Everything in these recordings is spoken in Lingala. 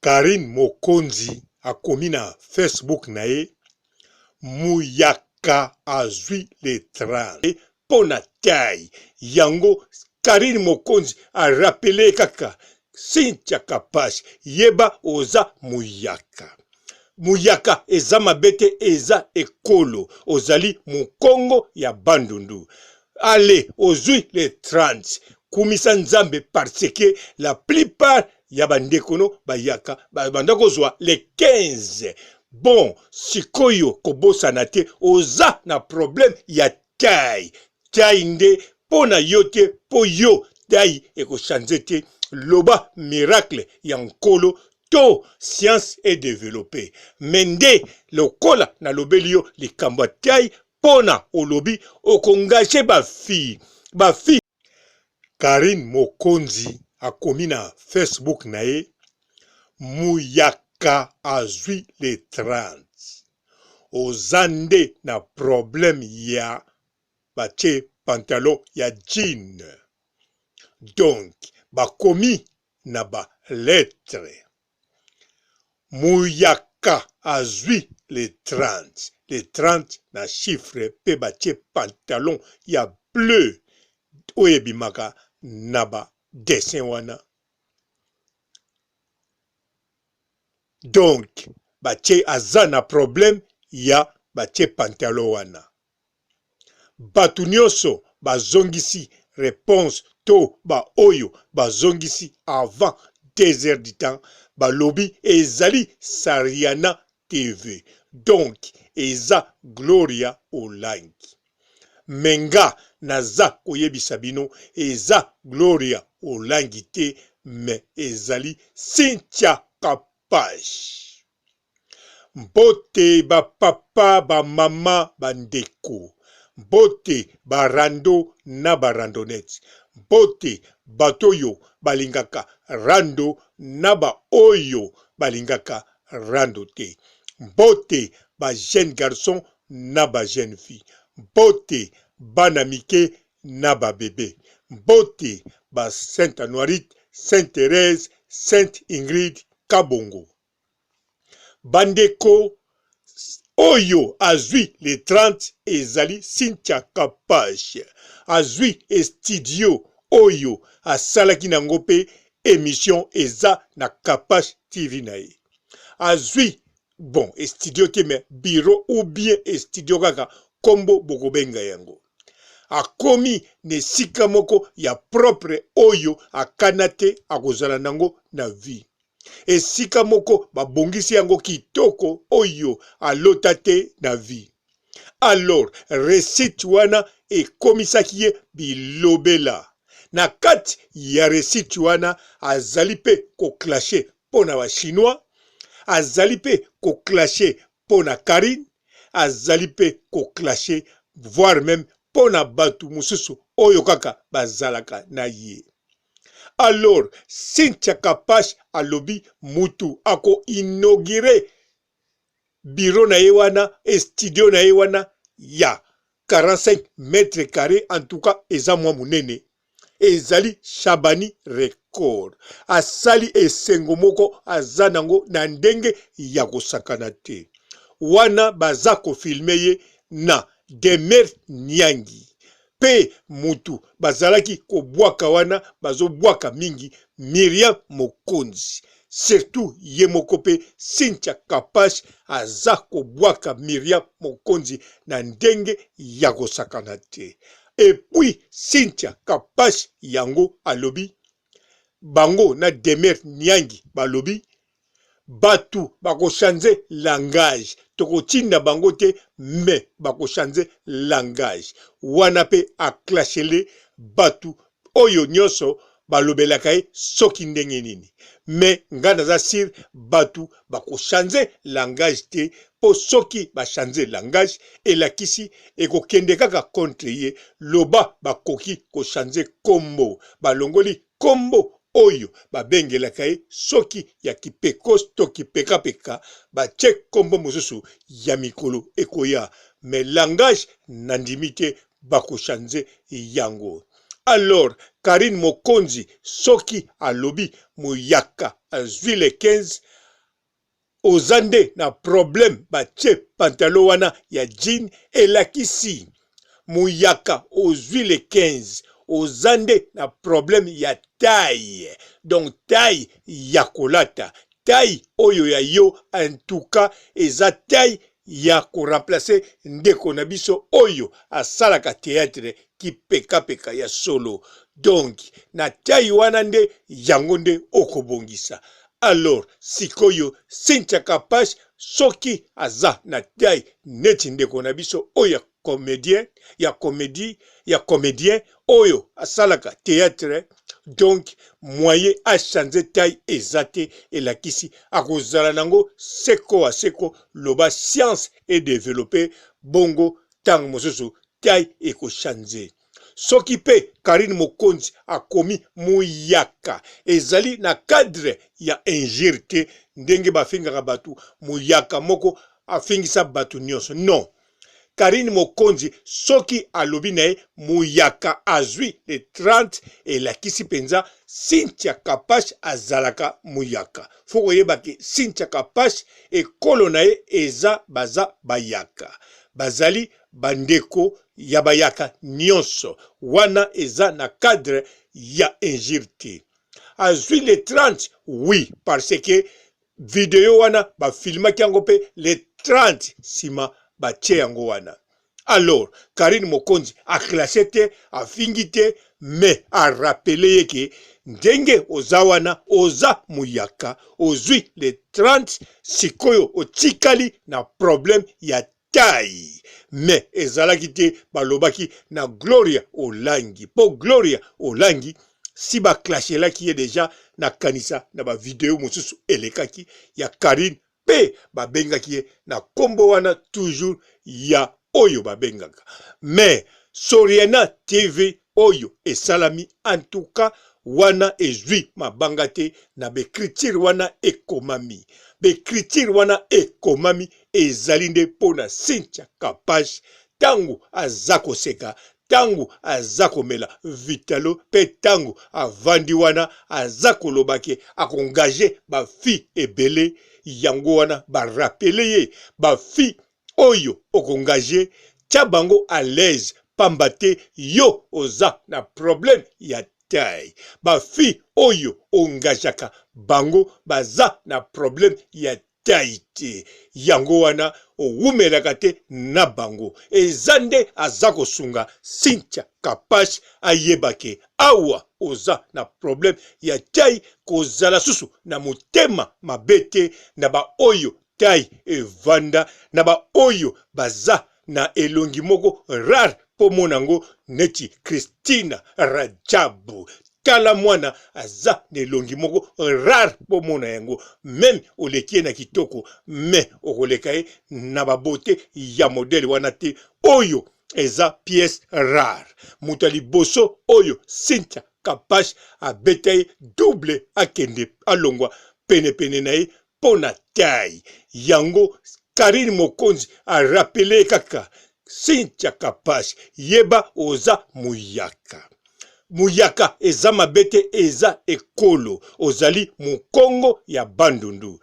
Carine Mokonzi akomi na Facebook na ye Muyaka azwi le 30 mpo na taille yango. Carine Mokonzi a rappeler kaka Cynthia Kapash, yeba oza muyaka. Muyaka eza mabe te, eza ekolo, ozali mukongo ya Bandundu. Allez, ozwi le 30, kumisa Nzambe parce que la plupart ya ba ndeko no bayaka babanda kozwa le 15. Bon, sikoyo kobosana te oza na problème ya taille. Taille nde mpo na yo te, mpo yo taille ekochange te. Loba miracle ya Nkolo to science e developpe. Mais nde lokola nalobeli yo likambo ya taille pona olobi okongage ba fille ba fille. Carine Mokonzi akomi na Facebook na ye Muyaka azui le 30 oza nde na problème ya batie pantalon ya jean donc bakomi na ba lettres. Muyaka azui le 30, le 30 na chiffre pe batie pantalon ya bleu oyo ebimaka na ba dessin wana. Donc batie aza na problème ya batie pantalon wana. Batu nionso bazongisi reponse to ba oyo bazongisi avant deux heures du temps balobi ezali Sariana TV donc eza Gloria Olangi mais nga naza koyebisa bino eza Gloria Olangi te mais ezali Cynthia Kapash. Mbote ba papa ba mama ba ndeko mbote ba rando na ba randonnette mbote bato oyo balingaka rando na ba oyo balingaka rando te mbote ba jeune garçon na ba jeune fille mbote bana mike na ba bebe mbote ba sainte anuarite sainte Therèse sainte Ingrid kabongo. Bandeko oyo azui le 30 ezali Cynthia Kapash azui studio oyo asalaki nango pe emission eza na Kapash TV na ye azui bon studio te mais bureau ou bien studio kaka kombo bokobenga yango akomi na esika moko ya propre oyo akana te akozala nango na vie. Esika moko babongisi yango kitoko oyo alota te na vie. Alors recite wana ekomisaki ye bilobela. Na kati ya recite wana azali pe ko clasher po na ba chinois, azali pe ko clasher po na Carine, azali pe ko clasher voire meme po na batu mosusu oyo kaka bazalaka na ye. Alors Cynthia Kapash alobi mutu ako inaugurer bureau na ye wana et studio na ye wana ya 45 mètres carres en tout cas eza mwa munene ezali Shabani Record asali esengo moko aza nango na ndenge ya kosakana te wana baza ko filmer ye na Demeure Niangi Pe mutu bazalaki kobwaka wana bazobwaka mingi Myriam Mokonzi surtout ye moko pe Cynthia Kapash aza kobwaka Myriam Mokonzi na ndenge ya kosakana te et puis Cynthia Kapash yango alobi bango na Demeure Niangi balobi Batu bako change langage toko tinda bango te mais bako change langage wana pe a clashele batu oyo nionso balobelaka ye soki ndenge nini mais nga naza sur batu bako change langage te po soki ba change langage elakisi ekokende kaka contre ye loba bakoki ko change kombo balongoli Kombo oyo babengelaka ye soki ya kipekos to kipekapeka batie kombo mosusu ya mikolo ekoya mais langage nandimi te bako change yango. Alors Carine Mokonzi soki alobi muyaka azui le 15 oza nde na problème batie pantalon wana ya jean elakisi muyaka ozui le 15 oza nde na problème ya taille donc taille ya kolata taille oyo ya yo en tout cas eza taille ya ko remplacer ndeko na biso oyo asalaka theatre kipekapeka ya solo donc na taille wana nde yango nde okobongisa alors sikoyo Cynthia Kapash soki aza na taille neti ndeko na biso oyo ya comedien ya comedie ya comedien oyo asalaka theatre donc moyen a changer taille eza te elakisi akozala nango seko wa seko loba science e developper bongo tango mosusu taille eko changer soki pe Carine Mokonzi akomi muyaka ezali na cadre ya injure te ndenge bafingaka batu muyaka moko afingisa batu nionso non Carine Mokonzi soki alobi na ye muyaka azui le 30 elakisi penza Cynthia Kapash azalaka muyaka. Faut koyeba ke Cynthia Kapash ekolo na ye eza baza bayaka. Bazali ba ndeko ya bayaka nionso. Wana eza na cadre ya injure te. Azui le 30 oui parce que Video wana ba filmaki yango pe le 30 sima ba tie yango wana. Alors Carine Mokonzi a clasher te, afingi te mais a rappeler ye ke ndenge oza wana oza muyaka ozui le 30 sikoyo otikali na problème ya taille mais ezalaki te balobaki na Gloria Olangi po Gloria Olangi si ba clashelaki ye deja na kanisa na ba video mosusu elekaki ya Carine pe babengaki ye na kombo wana toujours ya oyo babengaka mais Soriana TV oyo esalami en tout cas wana ezui mabanga te na b'ecriture wana ekomami b'ecriture wana ekomami ezali nde mpo na Cynthia Kapash tango aza koseka tango aza komela vitalo pe tango avandi wana aza koloba ke ako engage ba filles ebele yango wana ba rappeler ye ba filles oyo oko engage tia bango à l'aise pamba te yo oza na problème ya taille ba filles oyo o engageaka bango baza na problème ya taille te yango wana owumelaka te na bango eza nde aza kosunga Cynthia Kapash ayeba ke awa oza na problème ya taille kozala susu na motema mabe te na ba oyo taille evanda na ba oyo baza na elongi moko rare po mona ngo neti Christina Rajabu tala mwana aza na elongi moko rare po mona yango meme oleki ye na kitoko mais okoleka ye na ba beaute ya modele wana te oyo eza pièce rare moto ya liboso oyo Cynthia Kapash abeta ye double akende alongwa penepene na ye mpo na taille yango Carine Mokonzi a rappeler ye kaka Cynthia Kapash yeba oza muyaka muyaka eza mabe te eza ekolo ozali mukongo ya Bandundu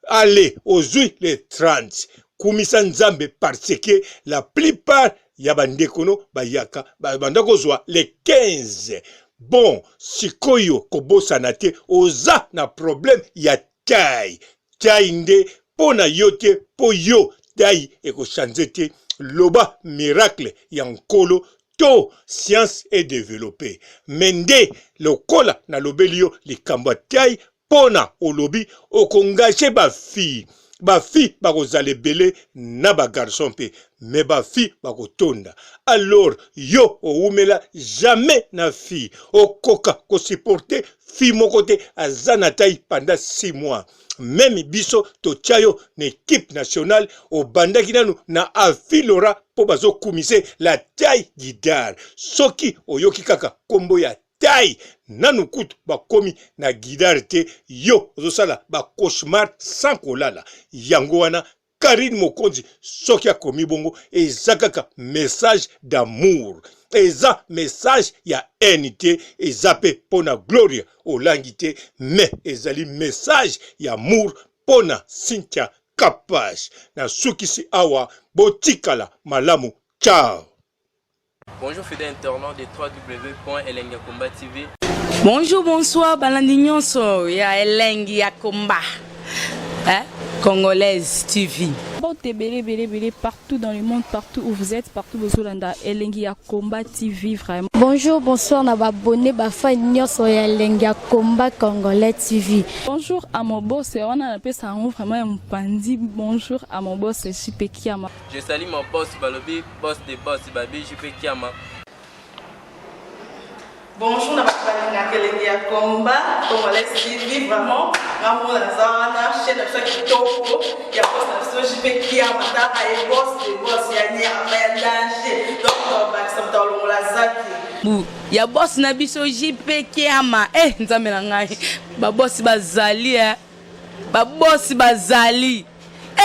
ale ozui le 30 kumisa Nzambe parce que la plupart ya ba ndeko no bayaka babanda kozwa le 15 bon sikoyo kobosana te oza na problème ya taille taille nde mpo na yo te mpo yo taille ekochange te loba miracle ya nkolo to science e developpe me nde lokola nalobeli yo likambo ya taille pona olobi okongage ba fille ba fille bakozala ebele na ba garçon mpe mais ba fille bakotonda alors yo owumela jamais na fille okoka kosupporte fille moko te aza na taille pendant 6 mois meme biso totia yo na equipe nationale obandaki nanu na afilora mpo bazokumise la taille guidare soki oyoki kaka kombo ya taille nanu kutu bakomi na guidare te yo ozosala ba cauchemar sans kolala yango wana. Carine Mokonzi soki akomi bongo eza kaka message d'amour, eza message ya haine te, eza pe pona Gloria Olangi te, mais ezali message ya amour pona Cynthia Kapash. Nasukisi awa, botikala malamu, ciao. Bonjour fidèles internautes de www.elengiyakomba TV. Bonjour, bonsoir, balandi nyonso ya Elengi ya Komba. Hein? Congolaise TV. Mbote ebele ebele ebele partout dans le monde, partout où vous êtes, partout bozolanda Elengi ya Combat TV vraiment. Bonjour, bonsoir na ba abonné ba fan nyonso ya Elengi ya Combat Congolais TV. Bonjour à mon boss, wana napesa yango vraiment ya mopanzi. Bonjour à mon boss JP Kiama. Je salue mon boss balobi boss de boss babi JP Kiama. Bonjour na bato balingaka elengi ya combat congolais TV vraiment nga moko naza wana chaîne na biso ya kitoko ya boss na biso JP Kiama taka ye boss de boss ya nyama ya danger donc tobakisa moto alongola zaki Bu ya boss na biso JP Kiama eh nzambe na ngai ba boss bazali eh ba boss bazali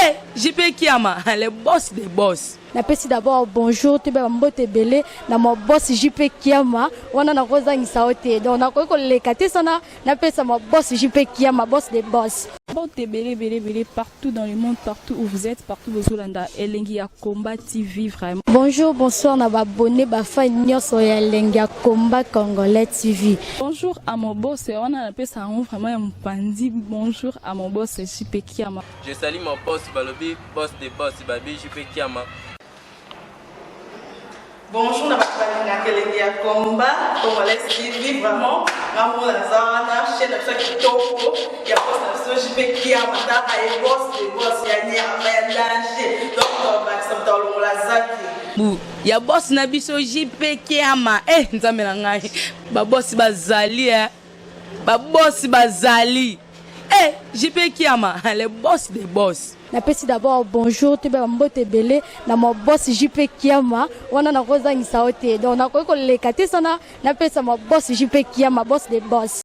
eh JP Kiama le boss des boss. Napesi d'abord bonjour toyeba ba mbote ebele na ma boss JP Kiama wana nakozangisa yo te donc nakoki koleka te sana napesa ma boss JP Kiama boss de boss. Mbote ebele ebele ebele partout dans le monde, partout où vous êtes, partout bozolanda Elengi ya Combat TV vraiment. Bonjour, bonsoir na ba abonné ba fan nyonso ya Elengi ya Combat Congolais TV. Bonjour à mon boss, wana napesa yango vraiment ya mopanzi. Bonjour à mon boss JP Kiama. Je salue mon boss balobi boss de boss babi JP Kiama. Bonjour na bato balingaka elengi ya combat congolais TV vraiment nga moko naza wana chaîne na biso ya kitoko ya boss na biso JP Kiama taka ye boss de boss ya nyama ya danger donc tobakisa moto alongola zaki Bu ya boss na biso JP Kiama eh nzambe na ngai ba boss bazali eh ba boss bazali eh JP Kiama le boss des boss. Napesi d'abord bonjour toyeba ba mbote ebele na ma boss JP Kiama wana nakozangisa yo te donc nakoki koleka te sana napesa ma boss JP Kiama boss de boss.